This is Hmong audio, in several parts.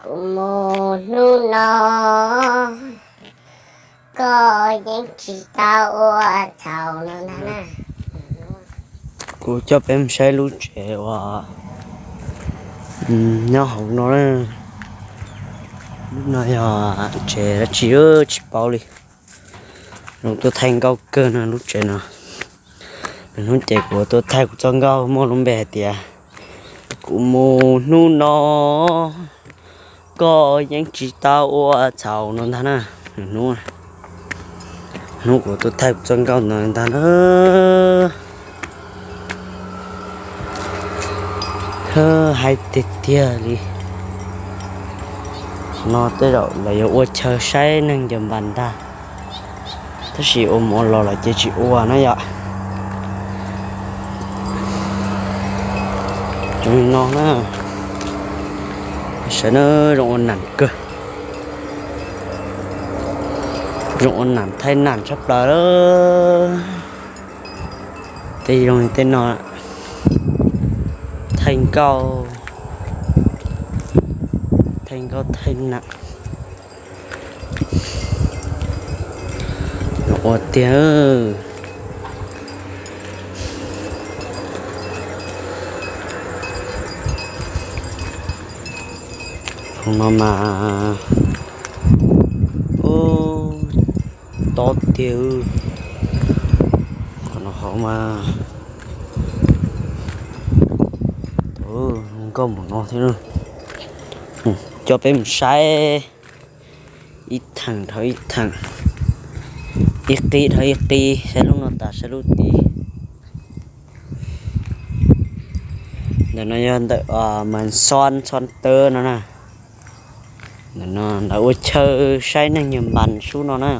Kuv mus hnub no, koj yeej tsis tau ua txhaum no ntag na. Kuv coj peb mus saib lub tsev uas nyob hauv no na. Lub no yog tsev dab tsi tsis paub li. Zoo tuaj thaij nkauj kawg no lub tsev no. Nws hnub ces kuv tuaj thaij kuv txoj nkauj muaj lub npe hais tias kuv mus hnub no, koj yeej tsis tau ua txhaum no ntag na. Hnub, hnub kuv tuaj thaij kuv txoj nkauj no ntag na. Hais tiag tiag li, no tej zaum lawv yuav ua chaw saib neeg ncaws npas ntag, tab sis ua mus ua los lawv ces tsis ua na yom. Zoo li no na, sawv na, zoo ua nam kawg, zoo ua nam thaij nam tshaj plaws. Tej zoo li tej no, thaij nkauj, thaij nkauj thaij nam, ua tiag. Hauv no mas, ub, tob tiag. Qhov no hauv mas, nkauj mus no thiab. Coj peb mus saib ib theem dhau ib theem, ib qib dhau ib qib, saib lub no tas saib lub tid. Ntawm no yog ntawm Mas Xon, Xon Tawb no na. Ntawm no lawv ua chaw saib neeg ncaws npas sub no na.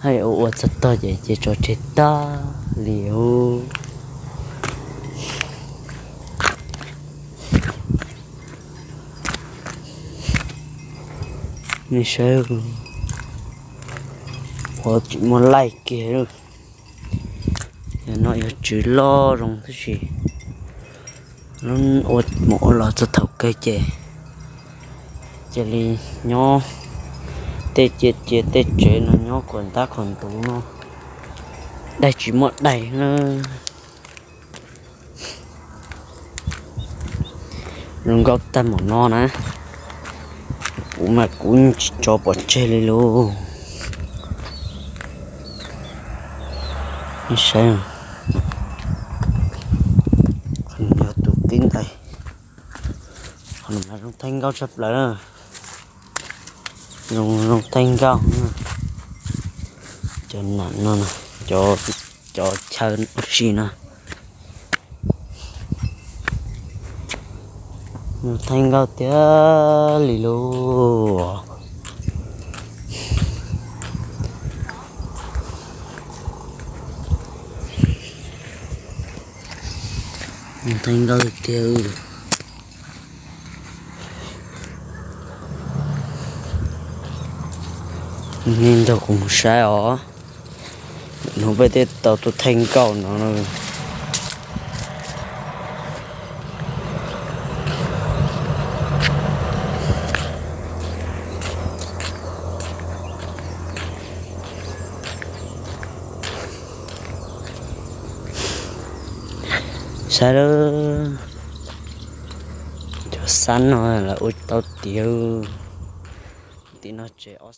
Haj yam ua ua txog tog ces ces tso tseg tag li os. Nej saib, ua tsis muaj laij kiag. Yog no yog tswv loj zoo tab sis ua mus ua los txog thaum kawg ces cia li nyob tej cia cia tej tsev no nyob khuam ntab khuam ntuv no, daig tsis muaj daig na. Zoo nkauj tag npaum no na, kuv mas kuv tsis tso pov tseg li lauj. Nej saib, qhov no yog tus tib ntais, qhov no mas zoo thaij nkauj tshaj plaws na. Zoo, zoo thaij nkauj, cov nam no, cov chaw ua si no. Nws thaij nkauj tiag li lauj. Nws thaij nkauj tiag. Nej nrog kuv mus saib os. Hnub peb thiaj tau tuaj thaij nkauj no. Saib lawm, cov xab no lawv ua tau tiav. Tim no tsev ob